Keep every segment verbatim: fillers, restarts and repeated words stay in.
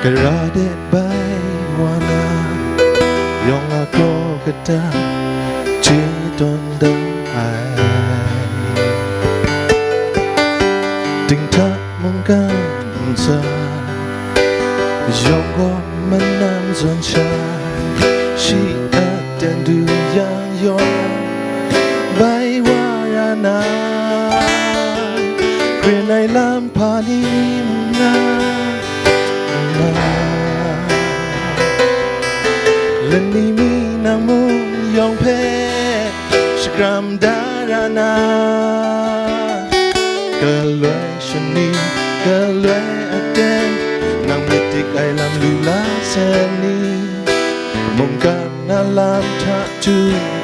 Tara de bai wa na, yawng a kraw kata chye tawn da ai. Dinghta mungkan ntsa, yawng gaw manan zawn sha, shi a ten du yang yawng bai wa ra na, grin ai lam hpa ni mung nga nga, lani mi nang mung yawng hpe shakram da ra na, galoi shani, galoi aten, nang myit dik ai lam lu la sa ni, mungkan na lam hta tu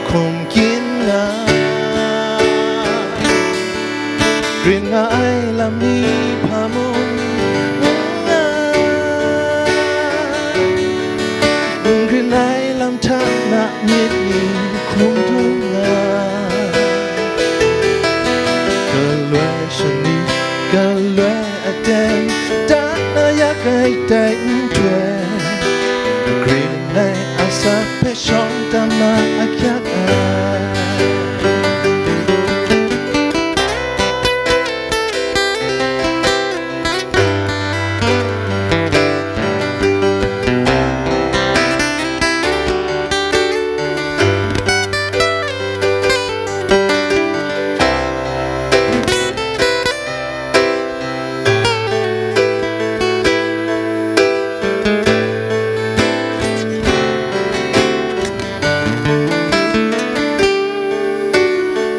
hkum kyin nga, grin nga ai lam ni hpa mung n nga, n grin ai lam hta na myit ni hkum dum nga, galoi shani, galoi aten, dat na yak ai dai nhtoi, grin ai asak hpe shawng tam na ahkyak ai.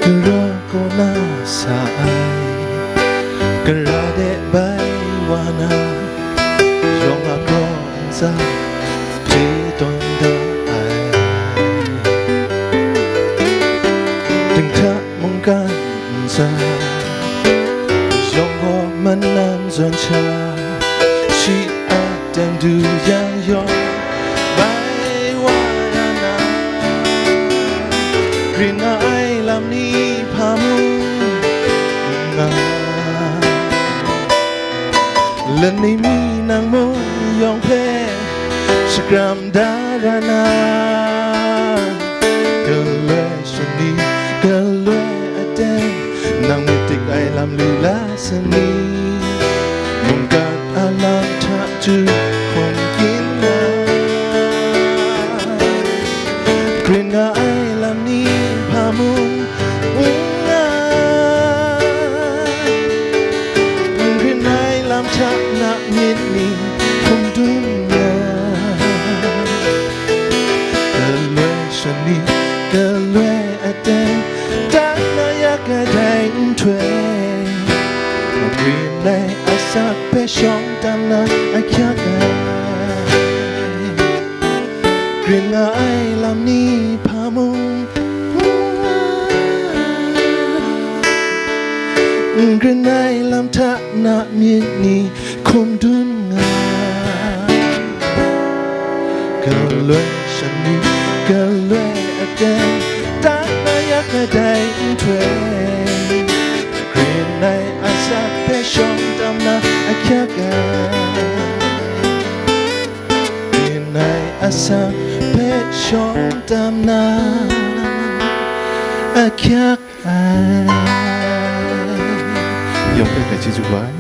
Gara kaw na sa ai, gara de bai wa na, yawng a kraw ntsa chye tawn da ai. Dinghta mungkan ntsa, yawng gaw manan zawn sha, shi a ten du yang yawng bai wa ra na, grin nga ai lam ni hpa mung n nga, lani mi nang mung yawng hpe shakram da ra na, galoi shani, galoi aten, nang myit dik ai lam lu la sa ni, mungkan a lam hta chyu hkum kyin na, grin nga ai lam ni hpa mung n nga, n grin ai lam hta na myit ni hkum dum nga, galoi shani, galoi aten, dat na yak ai dai nhtoi, grin ai asak hpe shawng tam na ahkyak ai. Grin nga ai lam ni hpa mung n nga, n grin ai lam hta na myit ni hkum dum nga, galoi shani, galoi aten, dat na yak ai dai nhtoi, grin ai asak hpe shawng tam na ahkyak ai. Grin ai asak hpe shawng tam na ahkyak ai. Yawng hpe hkrai chyeju bai.